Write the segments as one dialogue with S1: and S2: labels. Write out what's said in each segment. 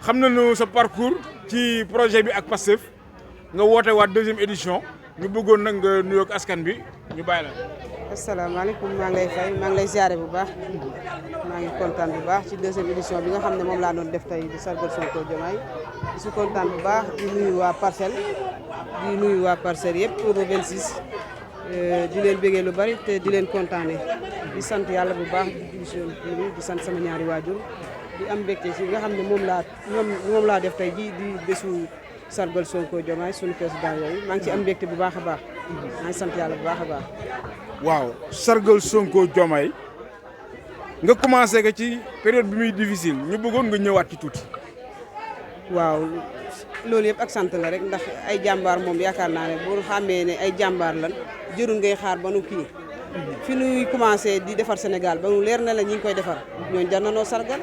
S1: xam nañu sa parcours ci projet bi ak Pastef nga woote waat deuxième édition ñu bëggoon nag nga nuyoog askan bi ñu bàyyi la.
S2: asalaamaaleykum maa ngi lay fay maa ngi lay ziare bu baax maa ngi kontaan bu baax ci deuxième édition bi nga xam ne moom laa doon def tey di sargal Sonko Diomaye di si kontaan bu baax di nuyu waa Parcelles yëpp pour le 26 di leen bëggee lu bari te di leen kontaane di sant yàlla bu baax di sant sama ñaari waajur di am mbégte ci nga xam ne moom laa def tey ji di bésu sargal Sonko Diomaye suñu président yooyu maa ngi ci am mbégte bu baax a baax maa ngi sant yàlla bu baax a baax.
S1: waaw sargal Sonko Diomaye nga commencé ko ci période bi muy difficile ñu bëggoon nga ñëwaat ci tuuti.
S2: waaw loolu yëpp ak sant la rek ndax ay jàmbaar moom yaakaar naa ne boo xamee ne ay jàmbaar lan jërul ngay xaar ba nu kii fi nuy commencé di defar Sénégal ba nu leer na la ñi ngi koy defar ñooñu jar na noo sargal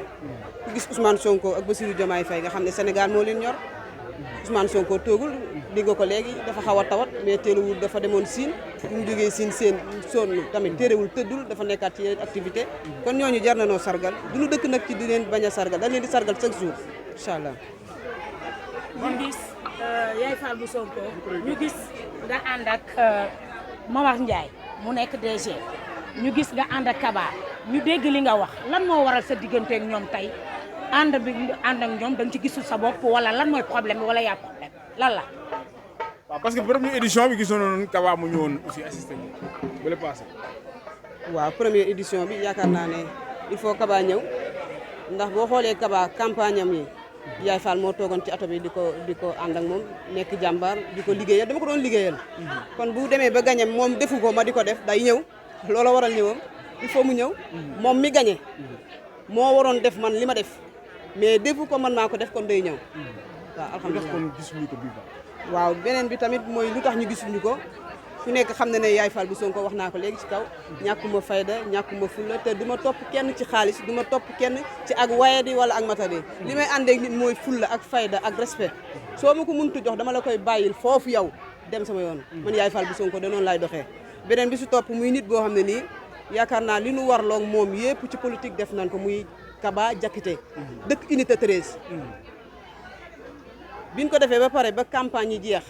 S2: ku gis Ousmane Sonko ak Bassirou Diomaye Faye nga xam ne Sénégal moo leen ñor Ousmane Sonko toogul dégg nga ko léegi dafa xaw a tawat mais teelawul dafa demoon Siin bu mu jógee Siin seen sonn tamit téerewul tëddul dafa nekkaat ci yeneen activité kon ñooñu jar na noo sargal du ñu dëkk nag ci di leen bañ a sargal dañ leen di sargal chaque jour incha allah.
S3: ñu gis Yaay Fall bu Sonko ñu gis nga ànd ak Momar Ndiaye mu nekk DG ñu gis nga ànd ak Kaba ñu dégg li nga wax lan moo waral sa diggante ak ñoom tey ànd ak ñoom da nga ci gisul sa bopp wala lan mooy problème bi wala yaa problème lan la.
S1: waaw parce que première édition bi gisoon nañu Kaba mu ñëwoon aussi assisté ñu ba le passé.
S2: waaw première édition bi yaakaar naa ne il faut Kaba ñëw ndax boo xoolee Kaba campagne am yi Yaay Fall moo toogoon ci ato bi di ko ànd ak moom nekk jàmbaar di ko liggéeyal dama ko doon liggéeyal. kon bu demee ba gagné moom defu ko ma di ko def day ñëw loola waral ñëwam il faut mu ñëw moom mi gagné moo waroon def man li ma def mais defu ko man maa ko def kon day ñëw waaw alhamdulilah
S1: kon gisuñu ko bii
S2: waaw beneen bi tamit mooy lu tax ñu gisuñu ko ku nekk xam na ne Yaay Fall bu Sonko wax naa ko léegi ci kaw ñàkkuma fayda ñàkkuma fulla te du ma topp kenn ci xaalis du ma topp kenn ci ak wayadi wala ak matadi li may àndeek nit mooy fulla ak fayda ak respect soo ma ko mëntu jox dama la koy bàyyil foofu yow dem sama yoon man Yaay Fall bu Sonko de noonu laay doxee beneen bi si topp muy nit boo xam ne nii yaakaar naa li nu warloog moom yépp ci politique def nañ ko muy Kaba Diakité dëkk unité 13 biñ ko defee ba pare ba campagne yi jeex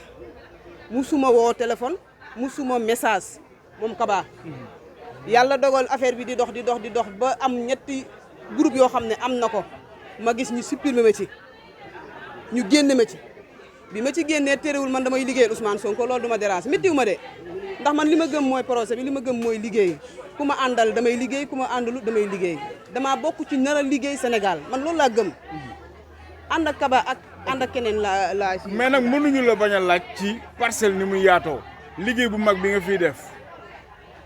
S2: musuma woo téléphone musuma message moom Kaba yàlla dogal affaire bi di dox ba am ñetti groupe yoo xam ne am na ko ma gis ñu supprimer ma ci ñu génne ma ci bi ma ci génnee terewul man damay liggéeyal Ousmane Sonko loolu du ma dérange méttiwu ma de ndax man li ma gëm mooy projet bi li ma gëm mooy liggéey ku ma àndal damay liggéey ku ma àndalu damay liggéey damaa bokk ci nar a liggéey Sénégal man loolu laa gëm ànd ak Kaba ak ànd ak keneen laa
S1: mais nag mënuñu la bañ a laaj ci parcelle ni muy yaatoo liggéey bu mag bi nga fiy def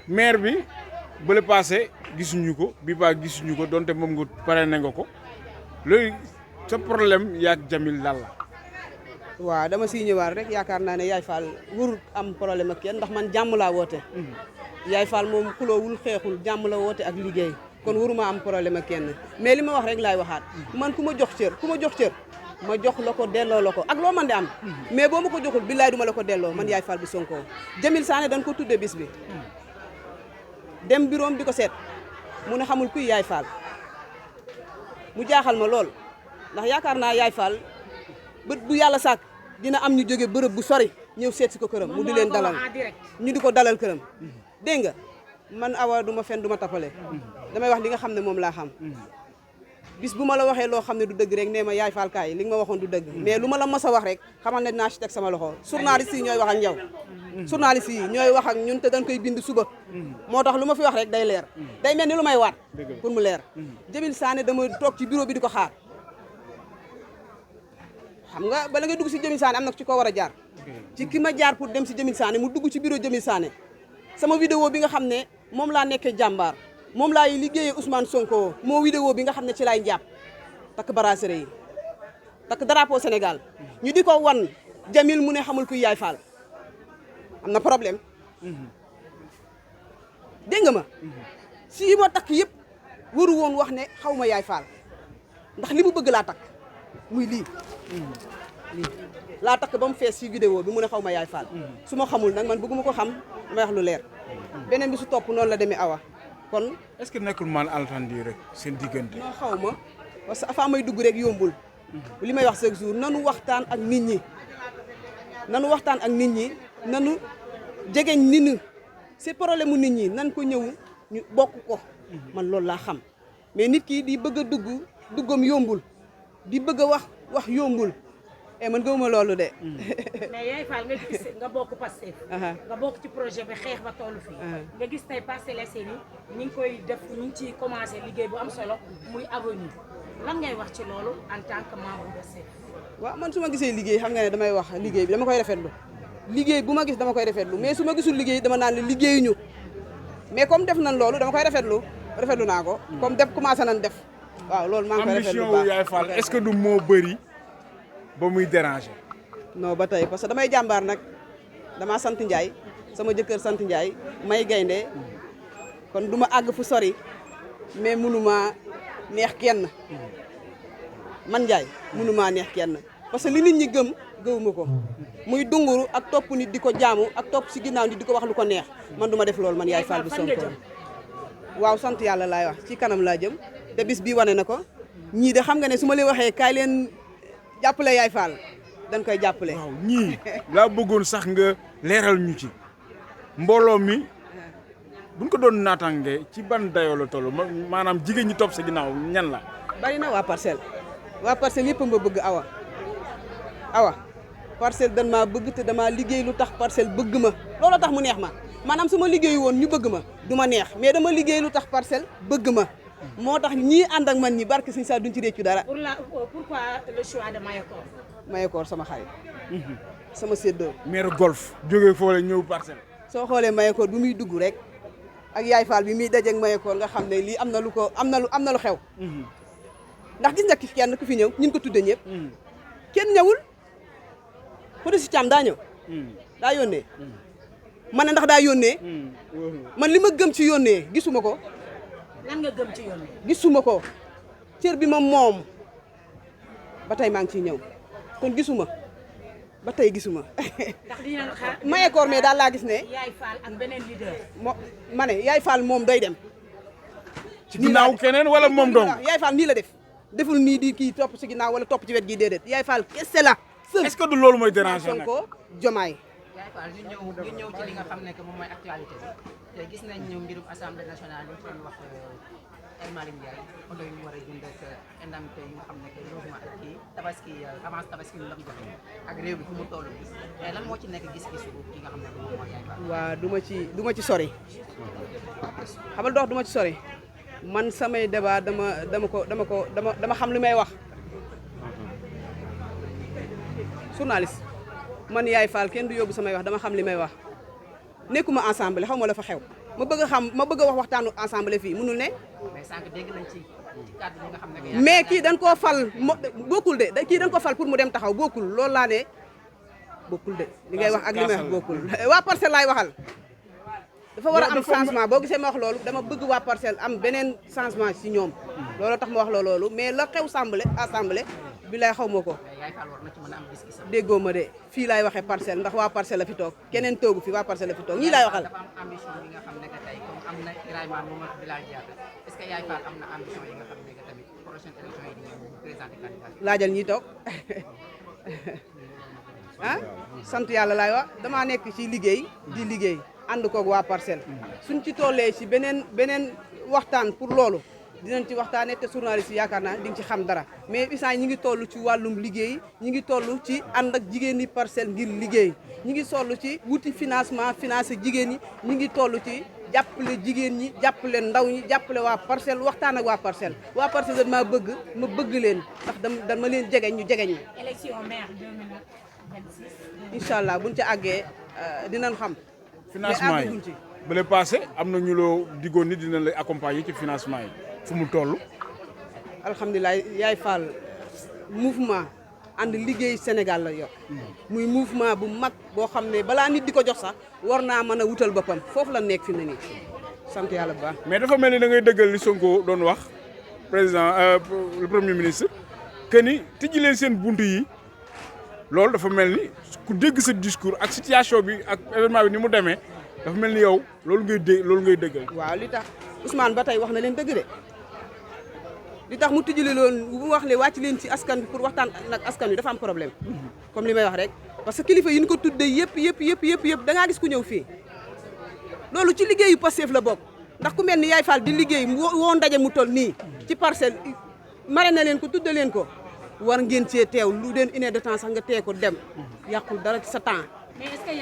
S1: maire bi ba le passé gisuñu ko bi ba gisuñu ko donte moom nga pare na nga ko loolu sa problème yaak Jamil lan la.
S2: waaw dama siy ñëwaat rek yaakaar naa ne Yaay Fall warul am problème ak kenn ndax man jàmm laa woote. Yaay Fall moom xuloowul xeexul jàmm la woote ak liggéey kon waruma am problème ak kenn mais li ma wax rek laay waxaat man ku ma jox cër ma jox la ko delloo la ko ak loo mën di am mais boo ma ko joxul billaay duma la ko delloo man Yaay Fall bu Sonko Jamil Sané dañ ko tuddee bis bi dem biroom di ko seet mu ne xamul kuy Yaay Fall mu jaaxal ma lool ndax yaakaar naa Yaay Fall bët bu yàlla sàkk dina am ñu jóge bërëb bu sori ñëw seet si ko këram mu di leen dalal ñu di ko dalal këram dégg nga man awa du ma fen du ma tappale damay wax li nga xam ne moom laa xam bis bu ma la waxee loo xam ne du dëgg rek nee ma Yaay Fall kaay li nga ma waxoon du dëgg mais lu ma la mos a wax rek xamal ne naa ci teg sama loxo journaliste yi ñooy wax ak yow journaliste yi ñooy wax ak ñun te dañ koy bind suba moo tax lu ma fi wax rek day leer day mel ni lu may waat pour mu leer Jamil Sané dama toog ci bureau bi di ko xaar xam nga bala nga dugg si Jamil Sané am na ci ko war a jaar ci ki ma jaar pour dem si Jamil Sané mu dugg ci bureau Jamil Sané sama vidéo bi nga xam ne moom laa nekkee jàmbaar moom laay liggéeyee Ousmane Sonko moo vidéo bi nga xam ne ci laay njàpp takk bracelet yi takk drapeau Sénégal ñu di ko wan Jamil mu ne xamul kuy Yaay Fall am na problème dégg nga ma si ma takk yëpp waru woon wax ne xaw ma Yaay Fall ndax li mu bëgg laa takk muy lii laa takk ba mu fees si vidéo bi mu ne xaw ma Yaay Fall su ma xamul nag man bëgguma ko xam damay wax lu leer beneen bi su topp noonu la demee awa kon
S1: est-ce que nekkul mal entendu rek seen diggante.
S2: non xaw ma parce que avant may dugg rek yombul li may wax chaque jour nanu waxtaan ak nit ñi nanu waxtaan ak nit ñi nanu jegeñ nit ñi c'est problème mu nit ñi nan ko ñëw ñu bokk ko man loolu laa xam mais nit ki di bëgg a duggam yombul di bëgg a wax yombul man gëwuma loolu de.
S3: mais Yaye Fall nga gis nga bokk Pastef nga bokk ci projet bi xeex ba tollu fii nga gis tey Parcelles Assainies ñi ngi koy def ñu ngi ciy commencé liggéey bu am solo muy avenue lan ngay wax ci loolu en tant que membre de Pastef.
S2: waaw man su ma gisee liggéey xam nga ne damay wax liggéey bi dama koy rafetlu liggéey bu ma gis dama koy rafetlu mais su ma gisul liggéey dama naan la liggéeyuñu mais comme def nañ loolu dama koy rafetlu naa ko. comme def commencé nañ def. waaw loolu maa ngi koy rafetlu bu baax
S1: ambition Yaye Fall est-ce que du moo bëri ba muy déranger.
S2: non ba tey parce que damay jàmbaar nag damaa sant Ndiaye sama jëkkër sant Ndiaye may gaynde kon du ma àgg fu sori mais mënuma neex kenn man Ndiaye mënuma neex kenn parce que li nit ñi gëwuma ko muy dunguru ak topp nit di ko jaamu ak topp si ginnaaw nit di ko wax lu ko neex man du ma def loolu man Yaye Fall bu Sonko waaw sant yàlla laay wax ci kanam laa jëm te bis bii wane na ko ñii de xam nga ne su ma leen waxee kaay leen jàppale Yaye Fall dañ koy jàppale.
S1: waaw ñii laa bëggoon sax nga leeral ñu ci mbooloo mi buñ ko doon naataange ci ban dayoo la toll maanaam jigéen ñi topp sa ginnaaw ñan la.
S2: bari na waa Parcelles yëpp ma bëgg awa Parcelles dan maa bëgg te damaa liggéey lu tax Parcelles bëgg ma loolu tax mu neex ma maanaam su ma liggéey woon ñu bëgg ma du ma neex mais dama liggéey lu tax Parcelles bëgg ma moo tax ñii ànd ak man ñi barke Sëñ Saa duñ ci réccu dara.
S3: pourquoi le choix de Mayakor.
S2: Mayakor sama xarit. sama séddoo.
S1: maire golf jógee foo la ñëw Parcelles.
S2: soo xoolee Mayakor bi muy dugg rek ak Yaye Fall bi muy dajeeg Mayakor nga xam ne lii am na lu xew. ndax gis nga kenn ku fi ñëw ñun ko tudde ñëpp. kenn ñëwul. Fodé Thiam daa ñëw. daa yónnee. ma ne ndax daa yónnee. man li ma gëm ci yónnee gisuma ko.
S3: lan nga gëm ci yónnee.
S2: gisuma ko cër bi ma moom ba tey maa ngi ciy ñëw kon gisuma ba tey gisuma.
S3: ndax dinañ xaar.
S2: Mayakor mais daal laa gis ne.
S3: Yaye Fall ak beneen leader.
S2: ma ne Yaye Fall moom day dem.
S1: ci ginnaaw keneen wala moom dong.
S2: Yaye Fall nii la def deful nii di kii topp ci ginnaaw wala topp ci wet gi déedéet Yaye Fall kese la.
S1: est-ce que du loolu mooy déranger nag
S2: Sonko Diomaye.
S4: Yaye Fall ñu ñëw ci li nga xam ne que moom mooy actualité bi te gis nañ ñu mbirum assemblée nationale ñu doon wax El Malick Ndiaye oto yi ñu war a jënd ak indemnité yi nga xam ne que logement ak kii tabaski avance tabaski ñu la ko joxe ak réew bi fu mu toll mais lan moo ci nekk gis-gisu ki nga xam ne moom mooy Yaye Fall.
S2: waaw du ma ci sori xamal dox du ma ci sori man samay débat dama xam li may wax journaliste man Yaye Fall kenn du yóbbu samay wax dama xam li may wax nekkuma ensemble xaw ma la fa xew ma bëgg a wax waxtaanu ensemble fii mënul ne.
S4: mais sànq dégg nañ ci kàddu yi nga xam ne.
S2: mais kii dañ koo fal bokkul de kii dañ ko fal pour mu dem taxaw bokkul loolu laa ne bokkul de li ngay wax ak li may wax bokkul waa Parcelles laay waxal. dafa war a am changement boo gisee ma wax loolu dama bëgg waa Parcelles am beneen changement ci ñoom loolu tax ma wax loolu mais la xew assemblée bi lay xaw ma ko.
S4: Yaye Fall war na ci mën a am gis-gisam.
S2: déggoo ma de fii laay waxee Parcelles ndax waa Parcelles la fi toog keneen toogu fi waa Parcelles la fi toog ñii laay waxal.
S4: dafa am ambition yi nga xam ne que tey comme am na Ibrahima Mamadou Bilal Diatta est-ce que Yaye Fall am na ambition yi nga xam ne que tamit prochaine élection yi di ñëw mu présenté candidat.
S2: laajal ñi toog ah sant yàlla laay wax damaa nekk ci liggéey di liggéey ànd koog waa Parcelles suñ ci tollee ci beneen waxtaan pour loolu dinañ ci waxtaanee te journaliste yi yaakaar naa di nga ci xam dara mais instant ñi ngi toll ci wàllum liggéey ñi ngi toll ci ànd ak jigéen ñi Parcelles ngir liggéey ñi ngi toll ci wuti financement financé jigéen ñi ñi ngi toll ci jàppale jigéen ñi jàppale ndaw ñi jàppale waa Parcelles waxtaan ak waa Parcelles dañ maa bëgg ma bëgg leen ndax dama leen jegeñ ñu jegeñ ñi.
S3: élection maire 2026.
S2: incha allah buñ ci àggee dinañ xam.
S1: financement yi ba le passé am na ñu loo diggoon ni dina lay accompagner ci financement yi fu mu toll.
S2: alhamdulilah Yaye Fall mouvement ànd liggéey Sénégal la yor muy mouvement bu mag boo xam ne balaa nit di ko jox sax war naa mën a wutal boppam foofu la nekk fi mu ne nii sant yàlla bu baax.
S1: mais dafa mel ni da ngay dëggal li Sonko doon wax président le premier ministre que ni tijji leen seen buntu yi loolu dafa mel ni ku dégg sa discours ak situation bi ak événement bi ni mu demee dafa mel ni yow loolu ngay dëggal.
S2: waaw li tax Ousmane ba tey wax na leen dëgg de li tax mu tijjali loon bu wax le wàcc leen ci askan bi pour waxtaan nag askan wi dafa am problème comme li may wax rek parce que kilifa yi ñu ko tuddee yëpp da ngaa gis ku ñëw fii loolu ci liggéeyu Pastef la bokk ndax ku mel ni Yaay Fall di liggéey woo ndaje mu toll nii ci parcelle mare na leen ko tudde leen ko war ngeen cee teew lu den 1 heure de temps sax nga tee ko dem yàqul dara ci sa temps.
S3: mais est-ce que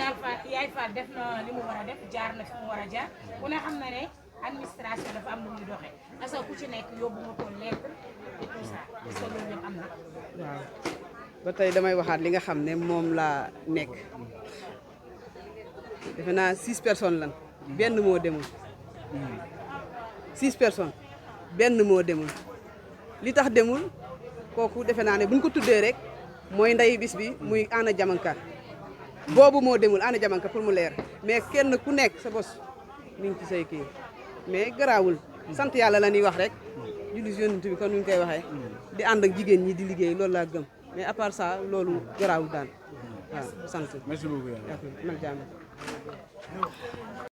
S3: Yaay Fall def na li mu war a def jaar na fi mu war a jaar ku ne xam na ne administration dafa am lu muy doxee parce que ku ci nekk yóbbu nga ko lettre et tout ça est-ce que loolu yëpp am na.
S2: waaw ba tey damay waxaat li nga xam ne moom laa nekk defe naa 6 personnes lan benn moo demul 6 personnes benn moo demul li tax demul kooku defe naa ne buñ ko tuddee rek mooy nday bis bi muy Anna Diamanka boobu moo demul Anna Diamanka pour mu leer mais kenn ku nekk sa bos mi ngi ci say kii mais garaawul sant yàlla la ñuy wax rek julli si yonent bi kon nuñ koy waxee di ànd ak jigéen ñi di liggéey loolu laa gëm mais à part ça loolu garaawul daan waaw sant.
S1: merci beaucoup.
S2: man jàmm.